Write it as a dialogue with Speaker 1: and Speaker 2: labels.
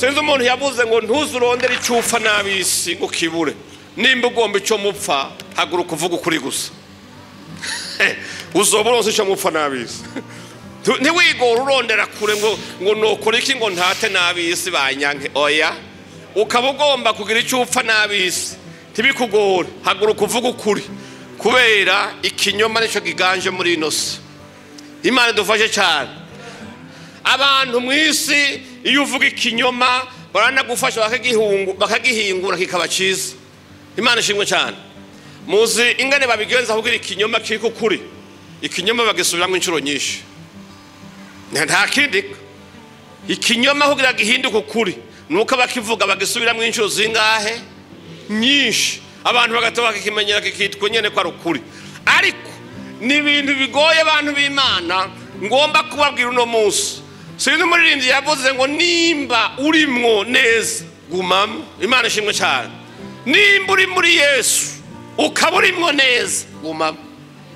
Speaker 1: Sinzi umuntu yavuze ngo ntuzurondere icyo upfa n'ab'isi ngo ukibure, nimba ugomba icyo mupfa haguruka uvuga ukuri gusa, uzoba uronse icyo mupfa n'ab'isi. Ntiwigore urondera kure ngo nokora iki ngo ntate n'ab'isi banyanke, oya. Ukaba ugomba kugira icyo upfa n'ab'isi ntibikugore, haguruka uvuga ukuri, kubera ikinyoma nicyo giganje muri ino si. Imana idufashe cyane. Abantu mu isi iyo uvuga ikinyoma baranagufasha bakagihingura kikaba cyiza. Imana ishimwe cyane. Muzi ingane babigenza kugira ikinyoma kiri kuri, ikinyoma bagisubiramo inshuro nyinshi, nta kindi. Ikinyoma kugira gihinduke ukuri nuko abakivuga bagisubiramo inshuro zingahe? Nyinshi. Abantu bagahita bakimenyera kikitwa nyene ko ari ukuri. Ariko ni ibintu bigoye abantu b'Imana, ngomba kubabwira uno munsi. Sinzi umuririmbyi yavuze ngo nimba urimwo neza gumamo. Imana ishimwe cyane. Nimba uri muri Yesu ukaba urimwo neza gumamo.